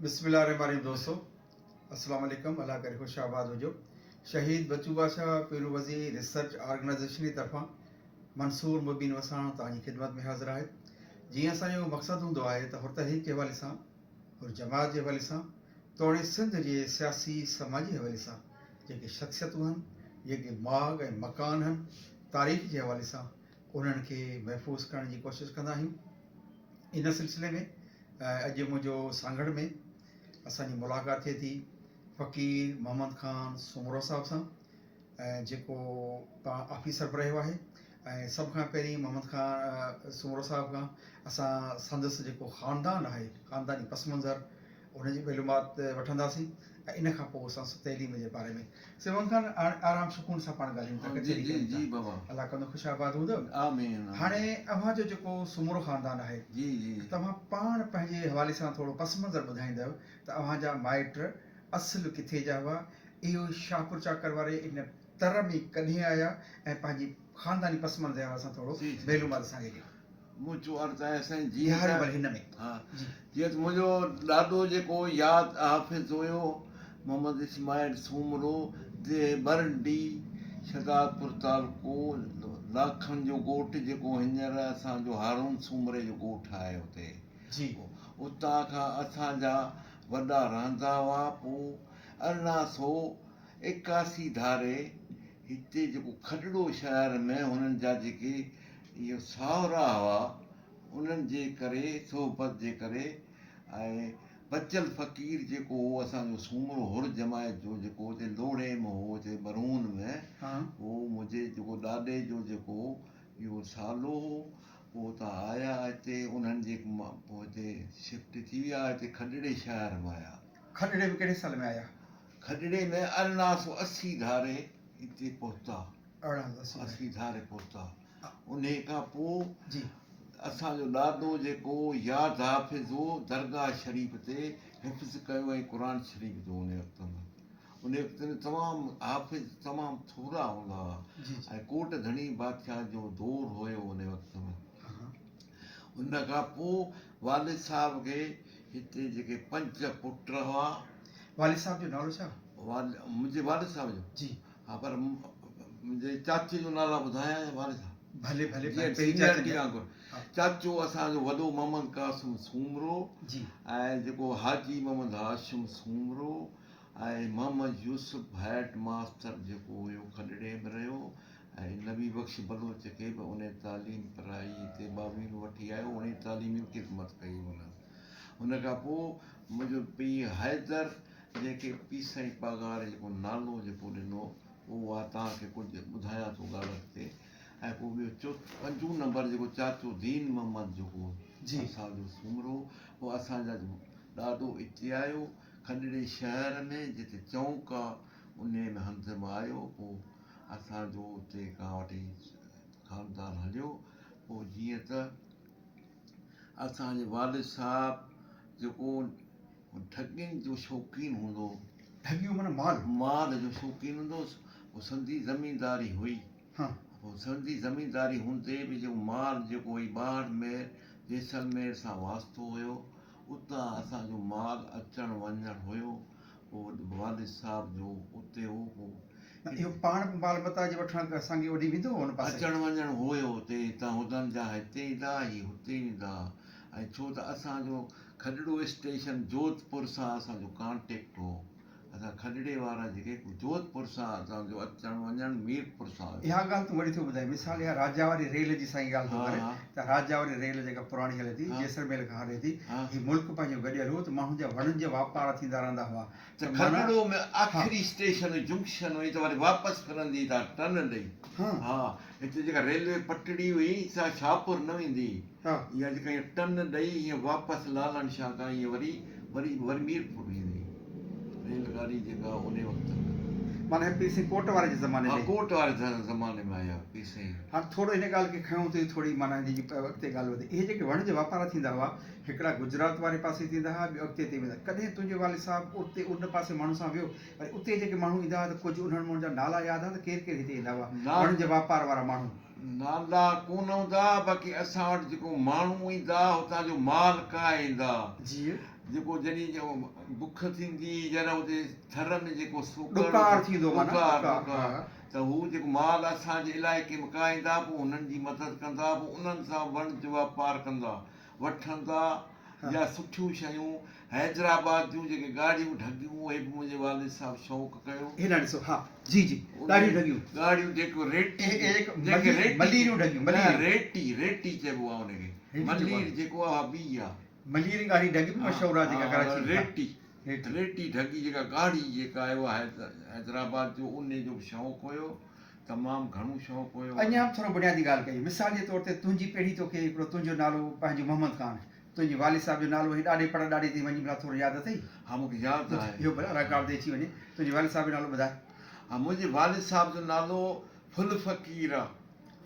بسم الله الرحمن الرحيم دوستو السلام عليڪم الله ڪري خوش آباد هجو شهيد بچو بادشاهه پيرو وزير ريسرچ آرگنائيزيشن جي طرفان منصور مبين وساڻ توهان جي خدمت ۾ حاضر آهي جيئن اسان جو مقصد هوندو آهي ته حر تحريڪ جي حوالي سان حر جماعت جي حوالي سان توڙي سنڌ جي سياسي سماجي حوالي سان جيڪي شخصيتون هن جيڪي ماڳ ۽ مڪان هن تاريخ جي حوالي سان انهن کي محفوظ ڪرڻ جي ڪوشش ڪندا آهيون ان سلسلي ۾ اڄ منهنجو سانگهڙ ۾ اسان جي ملاقات ٿئي ٿي فقير محمد خان سومرو صاحب سان جيڪو پاڻ آفيسر به رهيو آهي ۽ سڀ کان پهرين محمد خان سومرو صاحب کان اسان سندس جيڪو خاندان آهي خانداني پس منظر ان جي معلومات وٺنداسين ۽ ان کان پوء اسان تعليم جي باري ۾ سيون خان آرام سڪون سان پاڻ ڳالهيون ٿا ڪچهري ڪريون ٿا الله ڪندو خوش آباد هوندو آمين هاڻي اوهان جو جيڪو سومرو خاندان آهي جي جي توهان پاڻ پنهنجي حوالي سان ٿورو پس منظر ٻڌائيندؤ ته اوهان جا مائٽ اصل ڪٿي جا هئا اهو شاهپور چاڪر واري ان تر ۾ ڪڏهن آيا ۽ پنهنجي خانداني پس منظر جي حوالي سان ٿورو معلومات اسان کي ڏيو. منهنجو عرض آهي سائين جيئن ته هن ۾ ها جيئن ته منهنجو ڏاڏو جيڪو ياد حافظ هيو محمد اسماعيل سومرو ديهه ٻرنڊي شهدادپور تعلقو لاکن جو ڳوٺ جيڪو هينئر اسان جو هارون سومري جو ڳوٺ آهي اتي جي اتان کان اسان جا وڏا رهندا هئا پوء 1881 ڌاري هتي جيڪو کڏڙو شهر ۾ هنن جا جيڪي اهي ساهورا هئا، انهن جي ڪري، صحبت جي ڪري ۽ بچل فقير جيڪو هو اسان جو سومرو حر جماعت جو جيڪو هتي لوڙهي ۾ هو هتي برهون ۾ هو منهنجي جيڪو ڏاڏي جو جيڪو اهو سالو هو پوء اتان آيا هتي انهن جي پوء هتي شفٽ ٿي ويا هتي کڏڙي شهر ۾ آيا. کڏڙي ۾ ڪهڙي سال ۾ آيا؟ کڏڙي ۾ 1880 ڌاري هتي پهتا. 1880 ڌاري پهتا. انهيء کان پوء اسان جو ڏاڏو جيڪو ياد حافظ هو، درگاهه شريف تي حفظ ڪيو ۽ قرآن شريف جو انهيء وقت ۾. انهيء وقت ۾ تمام حافظ تمام ٿورا هوندا هئا ۽ ڪوٽ ڌڻي بادشاهه جو دور هيو انهيء وقت ۾. ان کان پوء والد صاحب کي هتي جيڪي پنج پٽ هئا. والد صاحب جو نالو ڇا؟ منهنجي والد صاحب جو؟ جي. ها پر منهنجي چاچي جو نالا ٻڌايان يا والد صاحب؟ ڀلي ڀلي جيئن سينيئرٽي وانگر چاچو اسان جو وڏو محمد قاسم سومرو جي ۽ جيڪو حاجي محمد هاشم سومرو ۽ محمد يوسف هيڊ ماستر جيڪو هيو کڏڙي ۾ رهيو ۽ نبي بخش بلوچ کي به انهي تعليم پرائي هتي ٻاويهه ۾ وٺي آيو انهي تعليمي به خدمت ڪئي هن ان کان پوء منهنجو پيء حيدر جنهن کي پير سائين پاڳاري جيڪو نالو جيڪو ڏنو اهو آء توهان کي ڪجهه ٻڌايان ٿو ڳالهه اڳتي ۽ پوء ٻيو چوٿ پنجون نمبر جيڪو چاچو دين محمد جيڪو اسان جو سومرو پوء اسان جا ڏاڏو اتي آيو کڏڙي شهر ۾ جتي چونڪ آ انهي ۾ هنڌ ۾ آيو پوء اسان جو اتي کان وٺي خاندان هليو پوء جيئن ته اسان جي والد صاحب جيڪو ڍڳين جو شوقين هوندو هو. ڍڳيون معنيٰ مال. مال جو شوقين هوندو هوس. پوء سندي زمينداري هئي. پوء سندي زمينداري هوندي به جيڪو مال جيڪو هئي ٻاڙمير جيسلمير سان واسطو هيو. اتان اسان جو مال اچڻ وڃڻ هيو. پوء والد صاحب جو اتي هو. پوء نه اهو پاڻ به مال متاع جي وٺڻ سانگي اوڏي ويندو هو ان پاسي. اچڻ وڃڻ هيو اتي. هتان هدن جا هتي ايندا هي هتي ويندا ها. ۽ ڇو ته اسان جو کڏڙو اسٽيشن جوڌپور سان اسان جو ڪانٽيڪٽ هو. اسان کڏڙي وارا جيڪي جوڌپور سان اسان جو اچڻ وڃڻ ميرپور سان هيو. اها ڳالهه تون وري ٿو ٻڌائين مثال اها راجا واري ريل جي سائين ڳالهه ٿو ڪرين ته راجا واري ريل جيڪا پراڻي هلي ٿي جيسلمير کان هلي ٿي هي ملڪ پنهنجو گڏيل هو ته ماڻهن جا وڻن جا واپار ٿيندا رهندا هئا ته کڏڙو ۾ آخري اسٽيشن هئي جنڪشن هئي ته وري واپس ڦرندي ٿا ٽن ڏئي ها هتي جيڪا ريلوي پٽڙي هئي سا شاهپور نه ويندي هئي. اها جيڪا ائين ٽن ڏئي ائين واپس لالڻ شاهه کان ائين وري وري وري ميرپور ويندي ريل گاڏي جيڪا انهي وقت ۾. معنيٰ هي پير سائين ڪوٽ واري جي زماني ۾. ها ڪوٽ واري زماني ۾ آيا پير سائين. هاڻ ٿورو هن ڳالهه کي کنيو ته ٿوري معنيٰ هن جي اڳتي ڳالهه وڌي. اهي جيڪي وڻج واپار ٿيندا هئا هڪڙا گجرات واري پاسي ٿيندا هئا ٻيو اڳتي تي ويندا ڪڏهن تنهنجو والد صاحب اتي ان پاسي ماڻهن سان ويو وري اتي جيڪي ماڻهو ايندا هئا ته ڪجهه انهن ماڻهن جا نالا ياد آهن ته ڪير ڪير هتي ايندا هئا وڻج واپار وارا ماڻهو. نالا ڪونه هوندا باقي اسان وٽ جيڪو ماڻهو ايندا هتان جو مال ڪاهي ايندا. جي. جيڪو جڏهن بک ٿيندي هئي جڏهن اتي ٿر ۾ جيڪو سوڪهڙو ڏڪار ٿيندو معنيٰ ڏڪار ڏڪار ته هو جيڪو مال اسان جي علائقي ۾ ڪاهيندا پوء انهن جي مدد ڪندا پوء انهن سان وڻج واپار ڪندا وٺندا يا سٺيون شيون حيدرآباد جون جيڪي ڳاڙهيون ڍڳيون اهي به منهنجي والد صاحب شوق ڪيو. هيڏانهن ڏسو ها جي جي ڳاڙهيون ڍڳيون. ڳاڙهيون جيڪو ريٽي جنهن کي ريٽي مليريون ڍڳيون نه ريٽي ريٽي چئبو آهي ان کي ملير جيڪو آهي اها ٻي آهي. مليري ڳاڙهي ڍڳي به مشهور آهي جيڪا ڪراچي ۾ ريٽي ريٽي ڍڳي جيڪا ڳاڙهي جيڪا آهي اها حيدرآباد جو انهي جو به شوق هيو تمام گهڻو شوق هيو. اڃا به ٿورو بنيادي ڳالهه ڪيون مثال جي طور تي تنهنجي پيڙهي توکي هڪڙو تنهنجو نالو پنهنجو محمد خان تنهنجي والد صاحب جو نالو ۽ ڏاڏي پڙ ڏاڏي تائين وڃي ڀلا ٿورو ياد اٿئي؟ ها مون کي ياد آهي. اهو ڀلا رڪارڊ تي اچي وڃي. تنهنجي والد صاحب جو نالو ٻڌاء. ها منهنجي والد صاحب جو نالو ڦل فقير آ.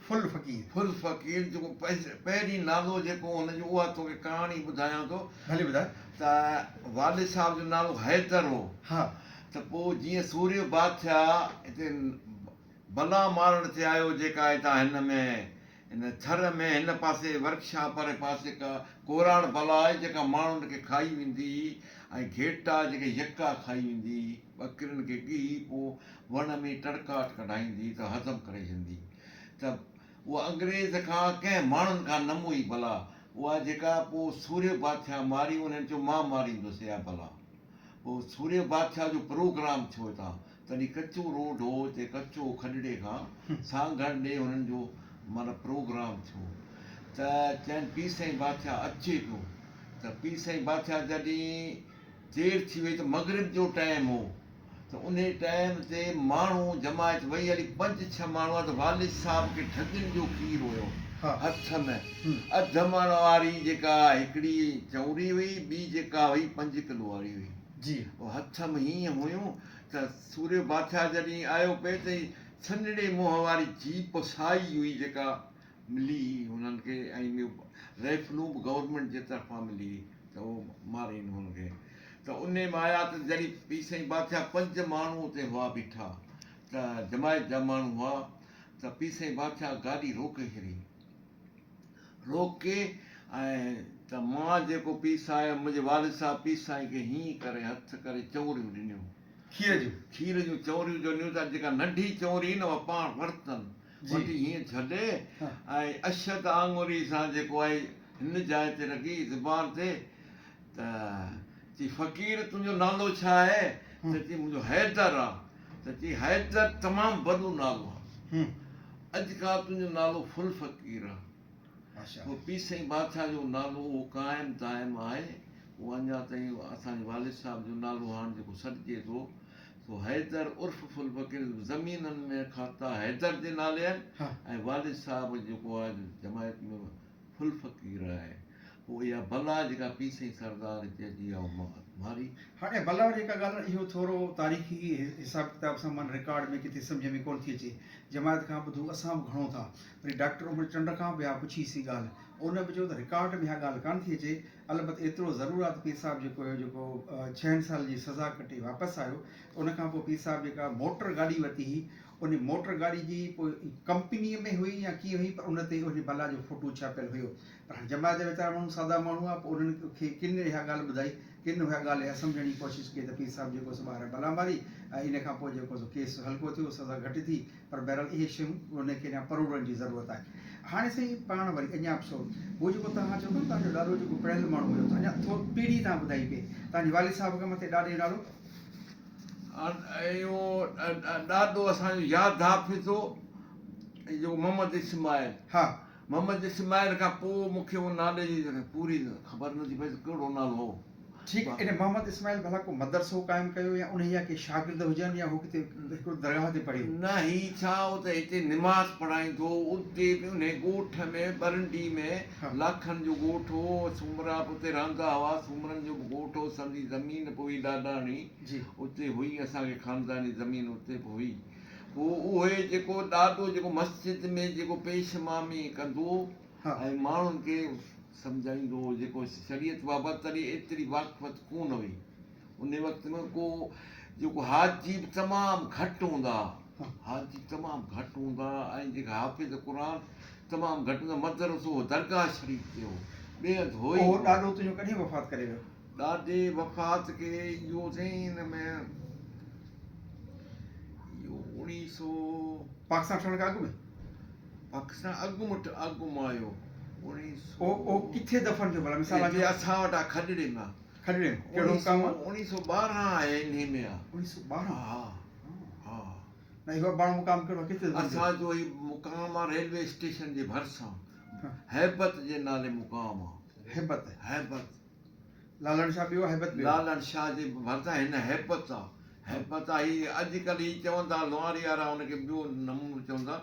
ڦل فقير. ڦل فقير جيڪو پهرين نالو جيڪو هن جو اها توکي ڪهاڻي ٻڌايان ٿو. ڀلي ٻڌاء. ته والد صاحب جو نالو حيدر هو. ها. ته پوء جيئن سوريو بادشاهه هتي بلا مارڻ ٿي آيو جيڪا هتان هن ۾ هن ٿر ۾ هن پاسي ورڪشاپ واري پاسي ڪا ڪوراڙ بلا آهي جيڪا ماڻهن کي کائي ويندي هئي ۽ گهيٽا جيڪي يڪا کائي ويندي هئي ٻڪرين کي ڳهي پوء وڻ ۾ ٽڙڪاٽ ڪڍائيندي هئي ته هضم ڪري ڇڏيندي هئي ته اها انگريز کان ڪنهن ماڻهن کان نه موئي بلا اها جيڪا پوء سورهيه بادشاهه ماري انهن چيو مان ماريندس اها بلا پوء سورهيه بادشاهه جو پروگرام ٿيو هتان تڏهن ڪچو روڊ هو اتي ڪچو کڏڙي کان سانگهڙ ڏي هنن جو معنيٰ پروگرام ٿيو ته چين پير سائين بادشاهه اچي پيو ته پير سائين بادشاهه جڏهن دير ٿي وئي ته مغرب جو ٽائيم هو ته انهي ٽائيم تي ماڻهو جماعت وئي هلي پنج ڇهه ماڻهو آيا ته والد صاحب کي ڍڳين جو کير هيو هٿ ۾ اڌ مڻ واري جيڪا هڪڙي چونري هئي ٻي جيڪا هئي پنج ڪلو واري هئي جي هٿ ۾ هيئن هيون ته سوريو بادشاهه جڏهن آيو پئي ته سنهڙي منهن واري جيپ سائي هئي جيڪا ملي هئي هنن کي ۽ ٻيو رائفلون به گورنمينٽ جي طرفان ملي هئي ته اهو مارين هن کي ته انهي ۾ آيا ته جڏهن پير سائين بادشاهه پنج ماڻهو اتي هئا بيٺا ته جماعت جا ماڻهو هئا ته پير سائين بادشاهه گاڏي روڪي ڇڏي. روڪي ۽ ته مان جيڪو پير سائين منهنجي والد صاحب پير سائين کي هيئن ڪري هٿ ڪري چونريون ڏنيون. کير جون. کير جون چونريون جو ڏنيون ته جيڪا ننڍي چونري هئي نه اها پاڻ ورتن وٺي هيئن جهلي ۽ اشهد آڱري سان جيڪو آهي هن جاء تي لڳي زبان تي ته چي فقير تنهنجو نالو ڇا آهي ته چي منهنجو حيدر آ ته چي حيدر تمام وڏو نالو آ اڄ کان تنهنجو نالو ڦل فقير آ. پوء پير سائين بادشاهه جو نالو اهو قائم دائم آهي. اهو اڃا تائين اسان جي والد صاحب جو نالو هاڻ جيڪو سڏجي ٿو سو حيدر عرف ڦل فقير زمينن ۾ کاتا حيدر جي نالي آهن ۽ والد صاحب جيڪو آهي جماعت ۾ ڦل فقير آهي. پوء اها بلا جيڪا پير سائين سردار هتي اچي اها ماري. هاڻي بلا واري جيڪا ڳالهه آهي اهو ٿورو تاريخي حساب ڪتاب سان مان رڪارڊ ۾ ڪٿي سمجهه ۾ ڪونه ٿي اچي. جماعت کان ٻڌو اسان به گهڻو ٿا. وري ڊاڪٽر عمر چنڊ کان به اها پڇي سين ڳالهه. ان به چيو ته رڪارڊ ۾ اها ڳالهه ڪانه ٿي اچي. البت ايترو ضرور آهي ته پير صاحب جيڪو هيو جيڪو ڇهن سالن جي سزا ڪٽي واپس آيو ته ان کان پوء پير صاحب جيڪا موٽر گاڏي ورتي هئي ان موٽر گاڏي جي پوء ڪمپنيء ۾ هئي يا ڪيئن هئي پر ان تي ان بلا جو فوٽو ڇاپيل هيو. پر هاڻي جماعت جا ويچارا ماڻهو سادا ماڻهو هئا پوء انهن کي ڪن اها ڳالهه ٻڌائي ڪن اها ڳالهه اها سمجهڻ جي ڪوشش ڪئي ته پير صاحب جيڪو سو ٻاهر بلا ماري ۽ ان کان پوء جيڪو سو ڪيس هلڪو ٿيو سزا گهٽ ٿي پر بهرحال اهي شيون ان کي اڃا پروڙڻ جي ضرورت آهي. هاڻي سائين پاڻ وري اڃا به سو هو جيڪو توهان چئو ٿا نه توهان جو ڏاڏو جيڪو پڙهيل ماڻهو هيو ته اڃا ٿورو پيڙهي توهان ٻڌائي پئي توهان جي والد صاحب کان مٿي ڏاڏي جو نالو؟ اهو ڏاڏو اسان جو ياد حافظ هو جيڪو محمد اسماعيل. ها. محمد اسماعيل کان پوء مون کي ان نالي جي پوري خبر نه ٿي پئي ته ڪهڙو نالو هو. ٺيڪ ان محمد اسماعيل ڀلا ڪو مدرسو قائم ڪيو يا انهيء جا ڪي شاگرد هجن يا هو ڪٿي هڪڙو درگاهه تي پڙهيو؟ نه هي ڇا هو ته هتي نماز پڙهائيندو هو اتي به انهي ڳوٺ ۾ ٻرنڊي ۾ لاکن جو ڳوٺ هو سومرا به اتي رهندا هئا سومرن جو به ڳوٺ هو سندي زمين به هئي ڏاڏاڻي اتي هئي اسان کي خانداني زمين اتي به هئي پوء اهي جيڪو ڏاڏو جيڪو مسجد ۾ جيڪو پيش امامي ڪندو هو ۽ ماڻهن کي سمجهائيندو هو جيڪو شريعت بابت تڏهن ايتري واقفيت ڪونه هئي ان وقت ۾ ڪو جيڪو حاجي به تمام گهٽ هوندا هئا حاجي تمام گهٽ هوندا هئا ۽ جيڪا حافظ قرآن تمام گهٽ هوندا مدرسو هو درگاهه شريف تي هو ٻئي هنڌ هو ئي اهو ڏاڏو تنهنجو ڪڏهن وفات ڪري ويو؟ ڏاڏي وفات کي اهو سائين ان ۾ اهو اوڻيهه سو. پاڪستان ٺهڻ کان اڳ ۾؟ پاڪستان اڳ م اڳ م آيو اوڻيهه سو. اهو ڪٿي دفن ٿيو ڀلا مثال هتي اسان وٽ آ کڏڙي ۾ آ. کڏڙي ۾ ڪهڙو مقام آ؟ 1912 آهي انهي ۾ آ. 1912 ها ها. نه اهو اباڻو مقام ڪهڙو آ ڪٿي دفن ٿيو؟ اسان جو هي مقام آ ريلوي اسٽيشن جي ڀرسان هيبت جي نالي مقام آ. هيبت. هيبت. لالڻ شاهه ٻيو هيبت ٻيو. لالڻ شاهه جي ڀرسان هن هيبت آ. هيبت آ هي اڄ ڪلهه هي چون ٿا لوهاري وارا ان کي ٻيو نمونو چون ٿا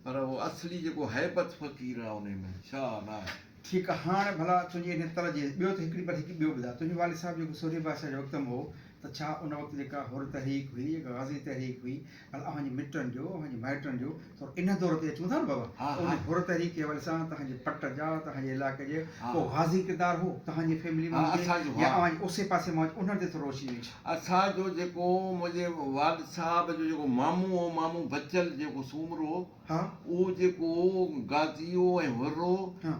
پر اهو اصلي جيڪو هيبت فقير آ انهي ۾ شاهه ناهي. ٺيڪ آ هاڻ ڀلا تنهنجي انهي تر جي ٻيو ته هڪڙي پر هڪ ٻيو ٻڌاء تنهنجو والد صاحب جيڪو سورهيه بادشاهه جي وقت ۾ هو ته ڇا ان وقت جيڪا حر تحريڪ هئي جيڪا غازي تحريڪ هئي ڀلا اوهان جي مٽن جو اوهان جي مائٽن جو ٿورو ان دور تي اچون ٿا نه بابا ته ان حر تحريڪ جي حوالي سان توهان جي پٽ جا توهان جي علائقي جي ڪو غازي ڪردار هو توهان جي فيملي مان هجي يا اوهان جي اوسي پاسي مان هجي انهن تي ٿورو روشني وجهه. اسان جو جيڪو منهنجي والد صاحب جو جيڪو مامو هو مامو بچل جيڪو سومرو هو اهو جيڪو غازي هو ۽ حر هو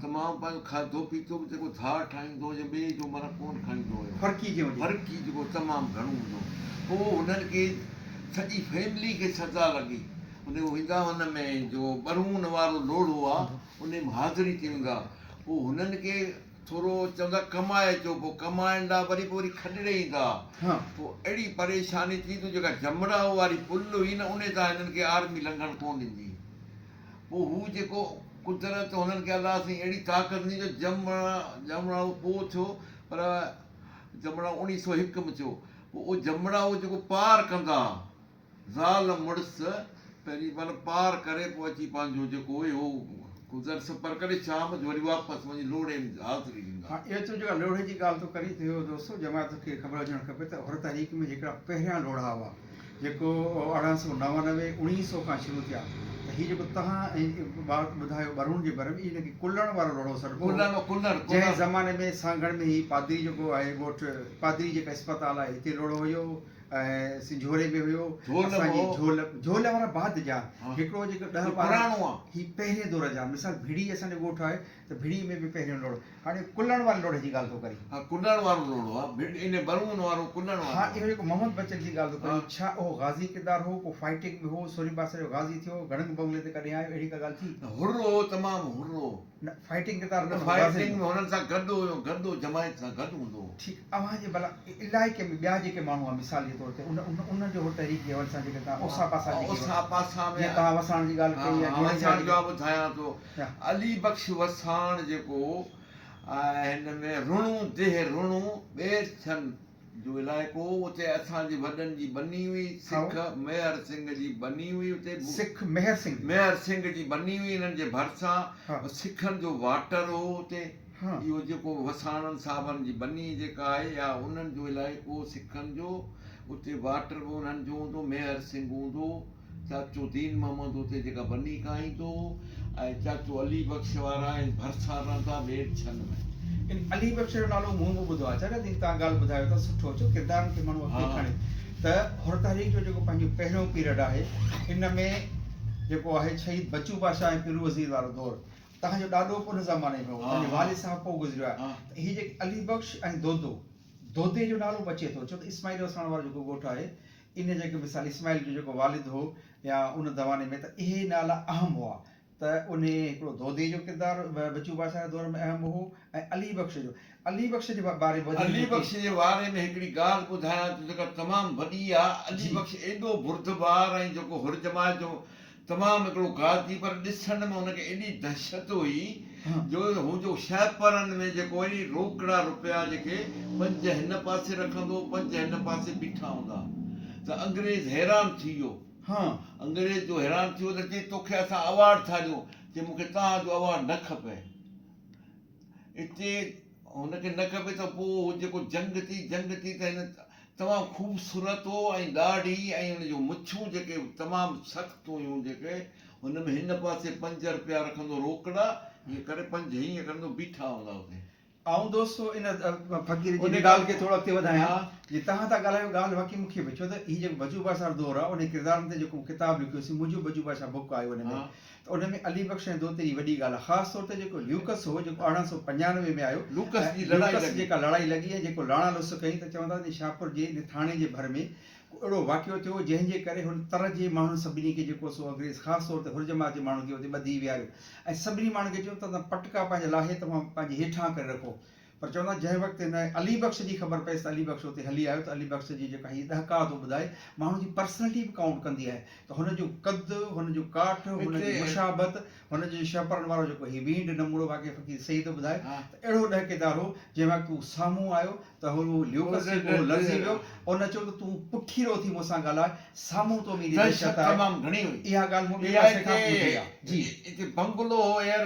تمام پنهنجو کاڌو پيتو به جيڪو ڌار ٺاهيندو هو جي ٻئي جو معنيٰ ڪونه کائيندو هيو فرقي جيئن هجي فرقي جيڪو تمام گهڻو هوندو هو پوء هنن کي سڄي فيملي کي سزا لڳي انهي ويندا هن ۾ جو ٻرون وارو لوڙهو آ انهي ۾ حاضري تي ويندا پوء هنن کي ٿورو چوندا ڪمائي اچو پوء ڪمائڻ لاء وري پوء وري کڏڙي ايندا پوء اهڙي پريشاني ٿي جو جيڪا جمڙائو واري پل هئي نه انهي تان هنن کي آرمي لنگهڻ ڪونه ڏيندي پوء هو جيڪو قدرت هنن کي الله سائين اهڙي طاقت ڏني جو جمڙائو پوء ٿيو پر جمڙائو اوڻيهه سو هڪ ۾ ٿيو پوء اهو جمڙائو جيڪو پار ڪندا زال مڙس پهرين معنيٰ پار ڪري پوء اچي پنهنجو جيڪو هيو گذر سفر ڪري شام جو وري واپس وڃي لوڙهي ۾ حاضري ڏيندا. ها اهو تون جيڪا لوڙهي جي ڳالهه ٿو ڪرين ته اهو دوستو جماعت کي خبر هجڻ کپي ته حر تحريڪ ۾ جيڪڙا پهريان لوڙها هئا جيڪو 1899 1900 کان شروع ٿيا ته هي جيڪو توهان ٻڌايو ٻرهون جي ڀر ۾ ان کي ڪلڻ وارو لوڙهو سڏبو هو جنهن زماني ۾ سانگهڙ ۾ هي پادري جيڪو آهي ڳوٺ پادري جيڪا اسپتال آهي هتي لوڙهو هيو ۽ سنجهوري ۾ هيو اسان جي جهول جهول وارا بعد جا هڪڙو جيڪو 10 12 هي پهرين دور جا مثال ڀڙي اسان جو ڳوٺ آهي ته ڀڙي ۾ به پهريون لوڙهو هاڻي ڪلڻ واري لوڙهي جي ڳالهه ٿو ڪرين. ها ڪلڻ وارو لوڙهو ها ڀڙ ان برون وارو ڪلڻ وارو. ها اهو جيڪو محمد بچل جي ڳالهه ٿو ڪرين ڇا اهو غازي ڪردار هو ڪو فائٽنگ ۾ هو سورهين بادشاهه جو غازي ٿيو گڙنگ بنگلي تي ڪڏهن آيو اهڙي ڪا ڳالهه ٿي. حر هو تمام حر هو. نه فائٽنگ ڪردار نه فائٽنگ ۾ هنن سان گڏ هيو گڏ هو جماعت سان گڏ هوندو هو. ٺيڪ اوهان جي ڀلا علائقي ۾ ٻيا جيڪي ماڻهو هئا مثال جي طور تي ان ان انهن جو تحريڪ جي حوالي سان جيڪي توهان اوسا پاسا جيڪي اوسا پاسا ۾ جيئن توهان وساڻ جي ڳالهه ڪئي يا جوڻيجا وساڻ جو ٻڌايان ٿو علي بخش وساڻ جيڪو هن ۾ رڻو ديهه رڻو ٻيرڇن جو علائقو هو اتي اسان جي وڏن جي ٻني هئي سک ميهر سنگهه جي ٻني هئي اتي سک ميهر سنگهه ميهر سنگهه جي ٻني هئي انهن جي ڀرسان سکن جو واٽر هو اتي اهو جيڪو وساڻن صاحبن جي ٻني جيڪا آهي يا انهن جو علائقو هو سکن جو اتي واٽر به انهن جو هوندو ميهر سنگهه هوندو هو چاچو دين محمد اتي جيڪا ٻني ڪاهيندو هو ۽ چاچو علي بخش وارا ۽ ڀرسان رهندا ويڙ ڇن ۾. ان علي بخش جو نالو مون به ٻڌو آهي. چاچا دين توهان ڳالهه ٻڌايو ته سٺو ڇو ڪردارن کي ماڻهو اڳتي کڻي ته حر تحريڪ جو جيڪو پنهنجو پهريون پيريڊ آهي ان ۾ جيڪو آهي شهيد بچو بادشاهه ۽ پيرو وزير وارو دور توهان جو ڏاڏو به ان زماني ۾ هو توهان جو والد صاحب پوء گذريو آهي ته هي جيڪي علي بخش ۽ دودو دودي جو نالو به اچي ٿو ڇو ته اسماعيل وساڻ وارو جيڪو ڳوٺ آهي ان جيڪي مثال اسماعيل جو جيڪو والد هو يا ان زماني ۾ ته اهي نالا اهم هئا ته انهي هڪڙو دودي جو ڪردار بچو بادشاهه جي دور ۾ اهم هو ۽ علي بخش جو علي بخش جي باري ۾ علي بخش جي باري ۾ هڪڙي ڳالهه ٻڌايان ٿو جيڪا تمام وڏي آ علي بخش ايڏو بردبار ۽ جيڪو حر جماعت جو تمام هڪڙو غازي پر ڏسڻ ۾ هن کي ايڏي دهشت هئي جو هو جو شهپرن ۾ جيڪو ايڏي روڪڙا روپيا جيڪي پنج هن پاسي رکندو هو پنج هن پاسي بيٺا هوندا ته انگريز حيران ٿي ويو انگريز جو حيران ٿي ويو ته چي توکي اسان اوارڊ ٿا ڏيون چي مون کي توهان جو اوارڊ نه کپي اتي هن کي نه کپي ته پوء هو جيڪو جنگ ٿي جنگ ٿي ته هن تمام خوبصورت هو ۽ ڏاڙهي ۽ ان جون مڇون جيڪي تمام سخت هيون جيڪي هن ۾ هن پاسي پنج رپيا رکندو روڪڙا هيئن ڪري پنج هيئن ڪرندو بيٺا هوندا اتي. آئون دوستو ان فقير جي ڳالهه کي ٿورو اڳتي وڌايان جي توهان ٿا ڳالهايو ڳالهه واقعي مون کي به ڇو ته هي جيڪو بچو بادشاهه جو دور آهي ان ڪردارن تي جيڪو ڪتاب لکيوسين منهنجو بچو بادشاهه بڪ آهي ان ۾ ته ته ان ۾ علي بخش ۽ دوتي جي وڏي ڳالهه آهي. خاص طور تي جيڪو ليوڪس هو جيڪو 1895 ۾ آيو لوڪس ۽ جي لڙائي ليوڪس لڳي. جيڪا لڙائي لڳي ۽ جيڪو لاڻا لس ڪئي ته چوندا ته شاهپور جي ان ٿاڻي جي ڀر ۾ ڪو اهڙو واقعو ٿيو جنهن جي ڪري هن تر جي ماڻهن سڀني کي جيڪو سو انگريز خاص طور تي حر جماعت جي ماڻهن کي اتي ٻڌي ويهاريو ۽ سڀني ماڻهن کي چيو ته توهان پٽڪا پنهنجا لاهي توهان پنهنجي هيٺان ڪري رکو پر چوندا جنهن وقت هن علي بخش جي خبر پيس ته علي بخش اتي هلي آيو ته علي بخش جي جيڪا هي ڏهڪاء ٿو ٻڌائي ماڻهو جي پرسنلٽي به ڪائونٽ ڪندي آهي ته هن جو قد هن جو ڪاٺ هن جي مشابهت هن جو شهپرن وارو جيڪو هي وينڊ نمونو واقعي فقير صحيح ٿو ٻڌائي ته اهڙو ڏهڪيدار هو جنهن وقت هو سامهون آيو ته هو ليوڪس جيڪو هو لرزي ويو ان چيو ته تون پٺيرو ٿي مون سان ڳالهاء سامهون تو ۾ ايڏي دهشت آهي تمام گهڻي هئي اها ڳالهه مون ٻئي پاسي کان به ٻڌي آهي جي. اتي بنگلو هو ايئر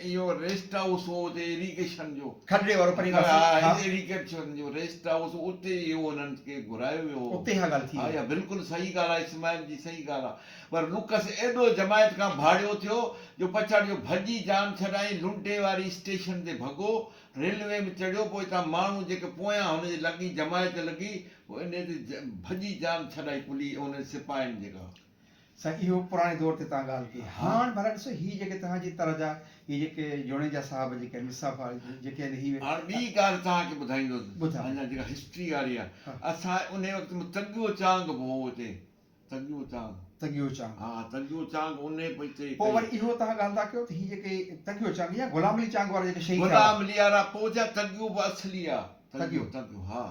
اهو ريسٽ هائوس هو اتي ايريگيشن جو. کڏڙي وارو پرين پاسي ها ايريگيشن جو ريسٽ هائوس هو اتي اهو انهن کي گهرايو ويو هو. اتي اها ڳالهه ٿي ها اها بلڪل صحيح ڳالهه آهي اسماعيل جي صحيح ڳالهه آهي پر لوڪس ايڏو جماعت کان ڀاڙيو ٿيو جو پڇاڙي جو ڀڄي جان ڇڏائين لنڊي واري اسٽيشن تي ڀڳو ريلوي ۾ چڙهيو پوء اتان ماڻهو جيڪي پويان هن جي لڳي جماعت لڳي پوء انهيء تي ڀڄي جان ڇڏائي پولي انهن سپاهين جيڪا. سائين اهو پراڻي دور تي توهان ڳالهه ڪئي هاڻ ڀلا ڏسو هي جيڪي توهان جي تر جا هي جيڪي جوڻيجا صاحب جيڪي آهن مصطفيٰ جيڪي آهن هي. هاڻ ٻي ڳالهه توهان کي ٻڌائيندس اڃا جيڪا هسٽري واري آهي اسان انهي وقت ۾ تڳيو چانگ به هو اتي تڳيو چانگ. تڳيو چانگ. ها تڳيو چانگ انهي به اتي پوء وري اهو توهان ڳالهه ٿا ڪيو ته هي جيڪي تڳيو چانگ يا غلام علي چانگ وارا جيڪي شهيد ٿيا هئا. غلام علي وارا پوء ٿيا تڳيو به اصلي آ. تڳيو تڳيو ها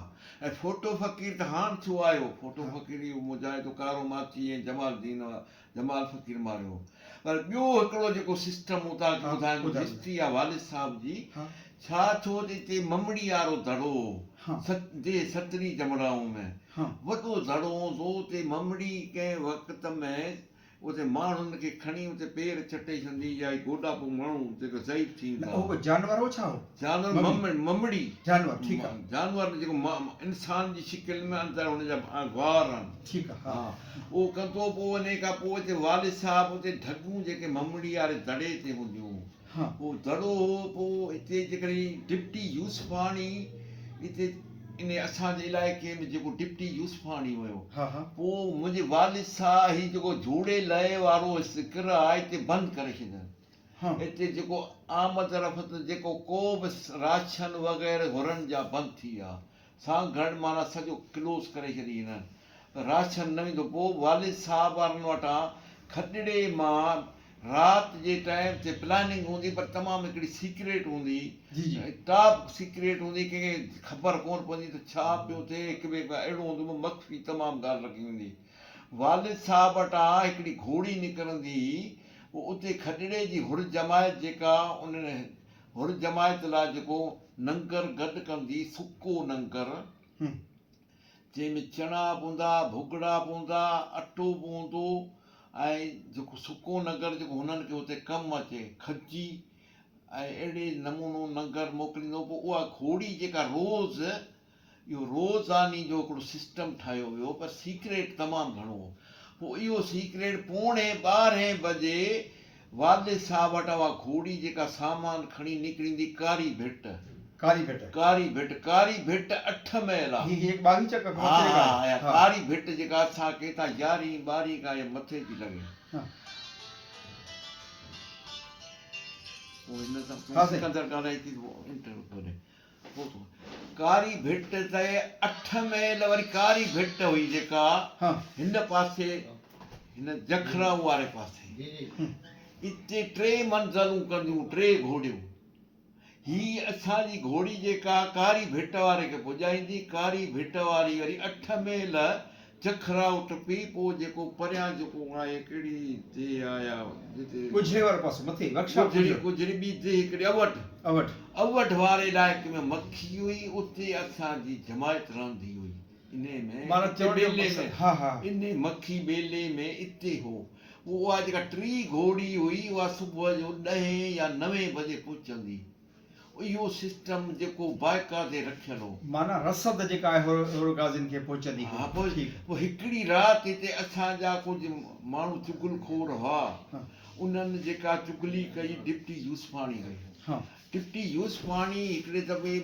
۽ ڦوٽو فقير ته هاڻ ٿيو آيو ڦوٽو فقير اهو مجاهد ڪارو ماڇي ۽ جمال دين جمال فقير ماريو هو پر ٻيو هڪڙو جيڪو سسٽم هو توهان کي ٻڌايان ٿو هسٽري آ والد صاحب جي ڇا ٿيو ته اتي ممڙي وارو دڙو هو ديهه ستري جمڙائون ۾ وڏو دڙو هوندو هو اتي ممڙي ڪنهن وقت ۾ اتي ماڻهن کي کڻي اتي پير چٽي ڇڏندي يا هي گوڏا پوء ماڻهو جيڪو ضعيف ٿي ويندا نه اهو ڪو جانور هو ڇا هو؟ جانور ممڙي. جانور ٺيڪ آ. جانور جيڪو انسان جي شڪل ۾ اندر هن جا وار آهن. ٺيڪ آ ها. اهو ڪندو پوء انهي کان پوء اتي والد صاحب اتي ڍڳيون جيڪي ممڙي واري دڙي تي هونديون هيون. پوء دڙو هو پوء اتي جيڪڏهن ڊپٽي يوسفاڻي اتي ان اسان جي علائقي ۾ جيڪو ڊپٽي يوسفاڻي هيو پوء منهنجي والد صاحب هي جيڪو جوڙي لئي وارو ذڪر آهي اتي بند ڪري ڇڏيائين اتي جيڪو آمد رفت جيڪو ڪو به راشن وغيره گهرن جا بند ٿي ويا سانگهڙ معنيٰ سڄو ڪلوز ڪري ڇڏي هنن راشن نه ويندو پوء والد صاحب وارن وٽان کڏڙي مان رات جي ٽائيم تي پلاننگ هوندي پر تمام هڪڙي سيڪريٽ هوندي ٽاپ سيڪريٽ هوندي ڪنهن کي خبر ڪونه پوندي ته ڇا پيو ٿئي هڪ ٻئي کان اهڙو هوندو مخفي تمام ڳالهه رکي ويندي والد صاحب وٽان هڪڙي گهوڙي نڪرندي هئي پوء اتي کڏڙي جي حر جماعت جيڪا ان حر جماعت لاء جيڪو ننگر گڏ ڪندي سڪو ننگر جنهن ۾ چڻا به هوندا، ڀڳڙا به هوندا، اٽو به هوندو ۽ جيڪو سڪو ننگر جيڪو هنن کي اتي ڪم اچي، کجي ۽ اهڙي نمونو ننگر موڪليندو پوء اها گهوڙي جيڪا روز اهو روزاني جو هڪڙو سسٽم ٺاهيو ويو پر سيڪريٽ تمام گهڻو هو پوء اهو سيڪريٽ پوڻي ٻارهين بجي والد صاحب وٽ اها گهوڙي جيڪا سامان کڻي نڪريندي ڪاري ڀٽ. ڪاري ڀٽ. ڪاري ڀٽ، ڪاري ڀٽ اٺ ميل آ. هي هڪ ٻاويهه چڪ کان مٿي جيڪا آهي. ها ها ڪاري ڀٽ جيڪا اسان کي هتان يارهين ٻارهين کان يا مٿي ٿي لڳي. ها. پوء هن سان تون سڪندر ڳالهائي ٿي ته انٽرويو ٿو ڏي. ڪاري ڀٽ تي اٺ ميل وري ڪاري ڀٽ هئي جيڪا هن پاسي هن جکرائو واري پاسي اتي ٽي منزلون ڪنديون ٽي گهوڙيون هي اسان جي گهوڙي جيڪا ڪاري ڀٽ واري کي پڄائيندي ڪاري ڀٽ واري وري اٺ ميل چکرائو ٽپي پوء جيڪو پريان جيڪو آهي ڪهڙي ديهه آهي اها جتي. ڳجهڙي وارو پاسو مٿي ورڪشاپ ڳجهڙي ڳجهڙي ٻي ديهه هڪڙي اوٺ. اوٺ. اوٺ واري علائقي ۾ مکي هئي اتي اسان جي جماعت رهندي هئي انهي ۾ معنيٰ اتي چوڻ جو ٻيلي ۾ مقصد ها ها. انهي مکي ٻيلي ۾ اتي هو پوء اها جيڪا ٽي گهوڙي هئي اها صبح جو ڏهين يا نوين بجي پهچندي. اهو سسٽم جيڪو باقاعدي رکيل هو. معنيٰ رسد جيڪا آهي حر غازين کي پهچندي هئي. ها پوء هڪڙي رات هتي اسان جا ڪجهه ماڻهو چغل خور هئا انهن جيڪا چغلي ڪئي ڊپٽي يوسفاڻي ڪئي. ڊپٽي يوسفاڻي هڪڙي دفعي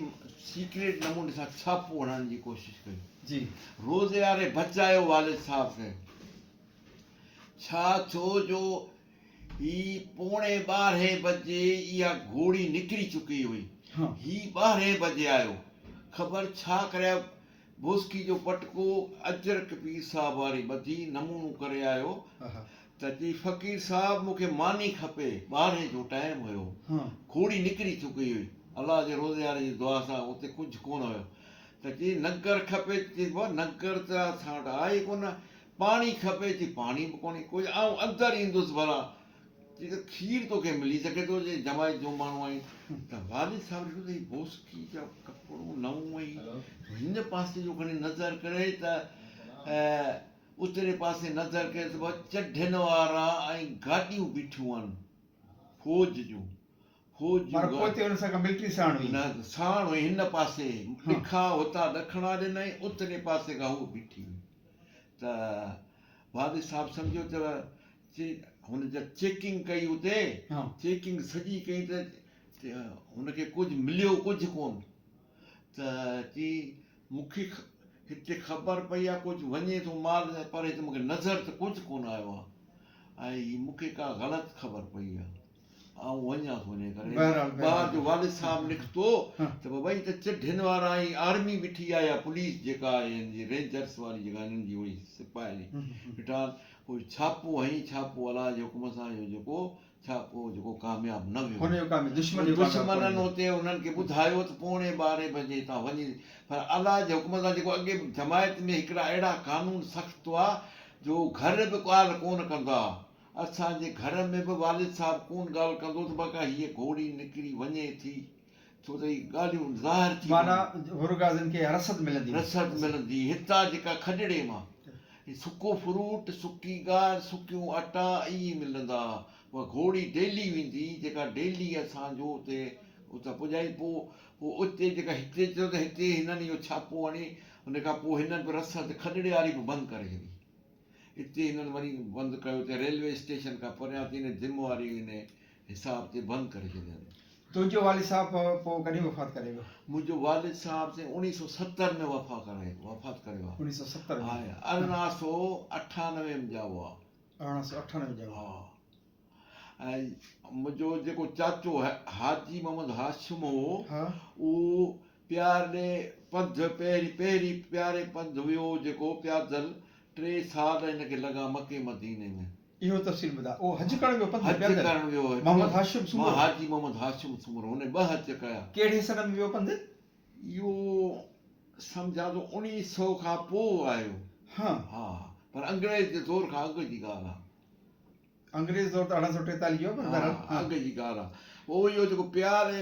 سيڪريٽ نموني سان ڇاپو هڻڻ جي ڪوشش ڪئي. جي. روزياري بچايو والد صاحب کي. ڇا ٿيو جو هي پوڻي ٻارهين بجي اها گهوڙي نڪري چڪي هئي. هي ٻارهين بجي آيو. خبر ڇا ڪري آيو، بوسڪي جو پٽڪو اجرڪ پير صاحب واري ٻڌي نمونو ڪري آيو ته چي فقير صاحب مون کي ماني کپي. ٻارهين جو ٽائيم هيو. گهوڙي نڪري چڪي هئي. الله جي روزياري جي دعا سان اتي ڪجهه ڪونه هيو. ته چي ننگر کپي، چي بابا ننگر ته اسان وٽ آهي ئي ڪونه. پاڻي کپي، چي پاڻي به ڪونهي، ڪجهه آئون اندر ايندس ڀلا، چي ته کير توکي ملي سگهي ٿو جي جماعت جو ماڻهو آهين. ته والد صاحب ڏٺو ته هي بوسڪي جو ڪپڙو نئون ۽ هن پاسي جو کڻي نظر ڪري ته اتري پاسي نظر ڪري ته چڍين وارا ۽ گاڏيون بيٺيون آهن فوج جون. فوج جون معنيٰ پوئتي انهن سان ڪا ملٽري ساڻ هئي؟ نه ساڻ هئي، هن پاسي ڏکا هتان ڏکڻا ڏنائين، اتري پاسي کان هوء بيٺي هئي. ته والد صاحب سمجهيو ته چي هن جا چيڪنگ ڪئي اتي، چيڪنگ سڄي ڪئي ته هن کي ڪجهه مليو ڪجهه ڪونه. ته چي مون کي هتي خبر پئي آهي ڪجهه وڃي ٿو مال پر هتي مون کي نظر ته ڪجهه ڪونه آيو آهي ۽ هي مون کي ڪا غلط خبر پئي آهي. آئون وڃان ٿو انهيء ڪري. ٻاهر جو والد صاحب نڪتو ته بابا هي ته چڍين وارا ۽ آرمي بيٺي آهي يا پوليس جيڪا آهي هن جي رينجرس واري جيڪا هنن جي هئي سپاهي بيٺا آهن. پوء ڇاپو هنئي ڇاپو الله جي حڪم سان اهو جيڪو ڇاپو جيڪو ڪامياب نه ويو. دشمنن اتي انهن کي ٻڌايو ته پوڻي ٻارهين بجي هتان وڃي پر الله جي حڪم سان جيڪو اڳي جماعت ۾ هڪڙا اهڙا قانون سخت هئا جو گهر به ڳالهه ڪونه ڪندا هئا. اسان جي گهر ۾ به والد صاحب ڪونه ڳالهه ڪندو ته بقا هيء گهوڙي نڪري وڃي ٿي، ڇو ته هي ڳالهيون ظاهر ٿي معنيٰ حرغازين کي رسد ملندي هئي. رسد ملندي هئي. هتان جيڪا کڏڙي مان هي سڪو فروٽ، سڪي گار، سڪيون اٽا اهي ملندا ها. اها گهوڙي ڊيلي ويندي هئي، جيڪا ڊيلي اسان جو اتي اتان پڄائي پوء پوء اتي جيڪا هتي چيو ته هتي هنن اهو ڇاپو هڻي ان کان پوء هنن به رسد کڏڙي واري به بند ڪري ڇڏي. اتي هنن وري بند ڪيو ته ريلوي اسٽيشن کان پريان ٿي ان ذميواري ان حساب تي بند ڪري ڇڏيائين. تنهنجو والد صاحب پوء ڪڏهن وفات ڪري ويو؟ منهنجو والد صاحب سائين اوڻيهه سو ستر ۾ وفا ڪرائي وفات ڪري ويو آهي. اوڻيهه سو ستر ۾؟ ها 1898 ۾ ڄائو آهي. 1898 ۾ ڄائو. ها ۽ منهنجو جيڪو چاچو حاجي محمد هاشم هو اهو پياري پنڌ پهرين پهرين پياري پنڌ ويو جيڪو پيادل ٽي سال هن کي لڳا مڪي مديني ۾. اهو تفصيل ٻڌاء اهو حج ڪرڻ ويو پنڌ حج پيادل ڪرڻ ويو هو محمد هاشم سومرو. حاجي محمد هاشم سومرو هن ٻه حج ڪيا. ڪهڙي سن ۾ ويو پنڌ؟ اهو سمجهان ٿو اوڻيهه سئو کان پوء آيو. ها. ها پر انگريز جي دور کان اڳ جي ڳالهه آ. انگريز دور ته 1843 جو پر بهرحال ها اڳ جي ڳالهه آ. پوء اهو جيڪو پياري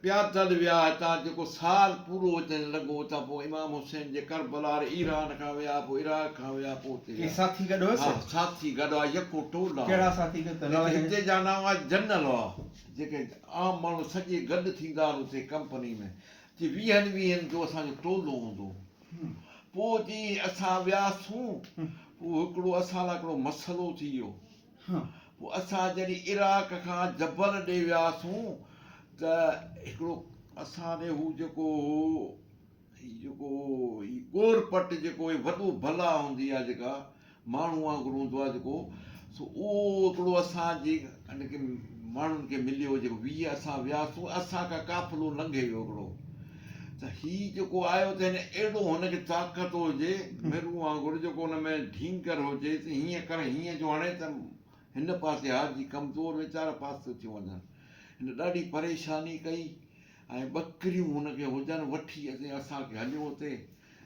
پيادل ويا هتان جيڪو سال پورو هتي لڳو اتان پوء امام حسين جي ڪربلا واري ايران کان ويا پوء عراق کان ويا پوء اتي ڪي ويا. ساٿي گڏ هيس؟ ها ساٿي گڏ هئا يڪو ٽول آ. ڪهڙا ساٿي گڏ ته نالا هتي جا نام هئا جنرل هئا جيڪي عام ماڻهو سڄي گڏ ٿيندا آهن اتي ڪمپني ۾ چي ويهن ويهن جو اسان جو ٽولو هوندو هو. پوء جي اسان وياسون، پوء هڪڙو اسان لاء هڪڙو مسئلو ٿي ويو. پوء اسان جڏهن عراق کان جبل ڏي وياسون ته هڪڙو اسان ڏي هو جيڪو هو، هي جيڪو هي ڳورپٽ جيڪو هي وڏو بلا هوندي آهي جيڪا، ماڻهو وانگر هوندو آهي جيڪو سو اهو هڪڙو اسان جي ان کي ماڻهن کي مليو جيڪو 20 اسان وياسون اسان کان قافلو لنگهي ويو هڪڙو ته هي جيڪو آيو ته هن اهڙو هن کي طاقت هجي مرون وانگر جيڪو هن ۾ ڍينگر هجي ته هيئن ڪري هيئن جو هڻي ته هن پاسي حاجي ڪمزور ويچارا پاسو ٿيو وڃن هن ڏاڍي پريشاني ڪئي ۽ ٻڪريون هن کي هجن وٺي اسان کي هليو اتي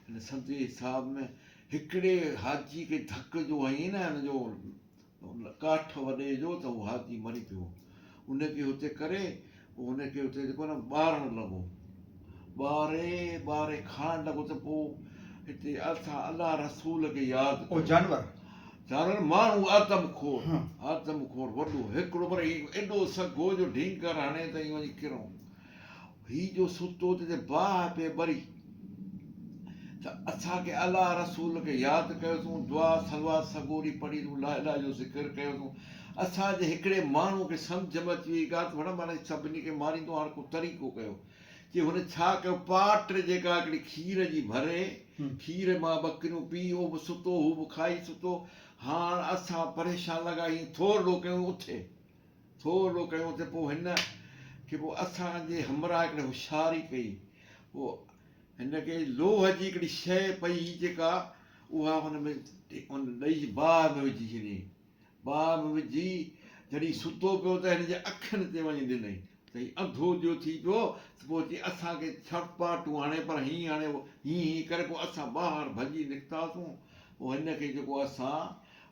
هن سندي حساب ۾ هڪڙي حاجي کي ڌڪ جو هنئين نه هن جو ڪاٺ وڏي جو ته هو حاجي مري پيو. ان کي هتي ڪري پوء هن کي هتي جيڪو نه ٻارڻ لڳو. ٻاري ٻاري کائڻ لڳو ته پوء هتي اسان الله رسول کي ياد ڪيو. جانور؟ جانور ماڻهو آدم خور آدم خور وڏو هڪڙو پر هي ايڏو سگهو جو ڍينگر هڻي ته ائين وڃي ڪرون. هي جو ستو تي باهه پئي ٻري ته اسان کي الله رسول کي ياد ڪيوسون، دعا صلوات سڳوري پڙهي سون، لا اله جو ذڪر ڪيوسون. اسان جي هڪڙي ماڻهو کي سمجهه ۾ اچي وئي ڳالهه ته ڀلا معني سڀني کي ماريندو هاڻ ڪو طريقو ڪيو. چي چي هن ڇا ڪيو پاٽ جيڪا هڪڙي کير جي ڀري کير مان ٻڪريون پي اهو به ستو هو به کائي ستو هاڻ اسان پريشان لڳا هين ٿورڙو ڪيون اٿي ٿورڙو ڪيون اٿي پوء هن کي پوء اسان جي همراهه هڪڙي هوشياري ڪئي پوء هن کي لوهه جي هڪڙي شيء پئي هئي جيڪا اها هن ۾ ان ڏئي باهه ۾ وجهي ڇڏيائين باهه ۾ وجهي جڏهن ستو پيو ته هن جي اکين تي وڃي ڏنائين ته هي انڌو جو ٿي پيو ته پوء چي اسان کي ڇڙپاٽون هڻي پر هين هڻي هين هين ڪري پوء اسان ٻاهر ڀڄي نڪتاسون پوء هن کي جيڪو اسان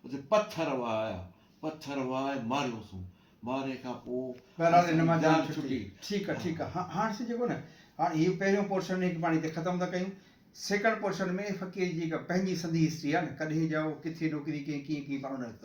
اتي پٿر وهايا پٿر وهائي ماريوسون ماري کان پوء بهرحال ان مان جان ڇٽي. ٺيڪ آ ٺيڪ آ هاڻ سي جيڪو نه هاڻ هي پهريون پورشن هڪ پاڻ هتي ختم ٿا ڪيون سيڪنڊ پورشن ۾ فقير جي جيڪا پنهنجي سنڌي هسٽري آ نه ڪڏهن ڄائو ڪٿي نوڪري ڪئي ڪيئن ڪيئن پاڻ ان.